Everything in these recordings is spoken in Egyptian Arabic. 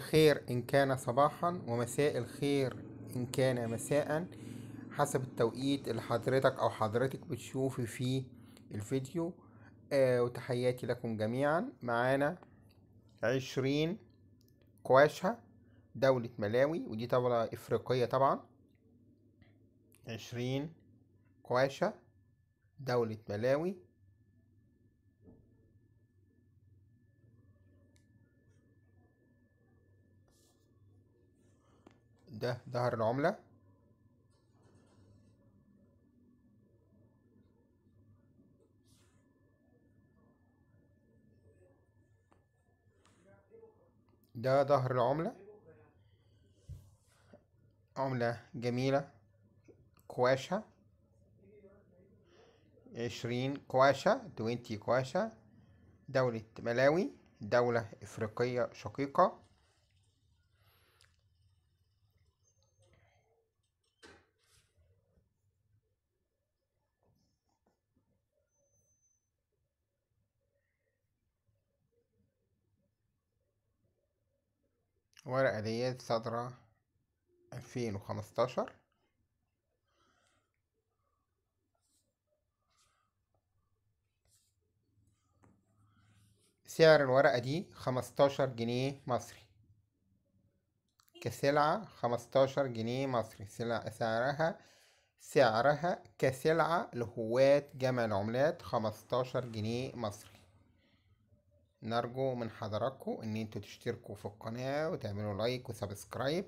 الخير إن كان صباحا، ومساء الخير إن كان مساء، حسب التوقيت اللي حضرتك أو حضرتك بتشوفي فيه الفيديو. وتحياتي لكم جميعا. معانا 20 كواشة دولة ملاوي، ودي دولة إفريقية طبعا. 20 كواشة دولة ملاوي. ده ظهر العملة. ده ظهر العملة، عملة جميلة كواشة. 20 كواشة، 20 كواشة، دولة ملاوي، دولة إفريقية شقيقة. ورقة ديت صادرة 2015. سعر الورقة دي 15 جنيه مصري كسلعة، 15 جنيه مصري. سعرها كسلعة لهواة جمع العملات 15 جنيه مصري. نرجو من حضراتكم ان انتوا تشتركوا في القناة وتعملوا like و subscribe،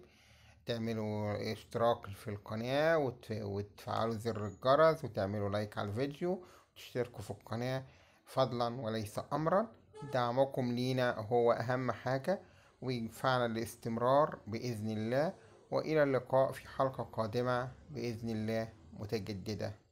تعملوا اشتراك في القناة وتفعلوا زر الجرس وتعملوا like على الفيديو وتشتركوا في القناة فضلا وليس امرا. دعمكم لينا هو اهم حاجة وينفعنا الاستمرار بإذن الله. وإلى اللقاء في حلقة قادمة بإذن الله متجددة.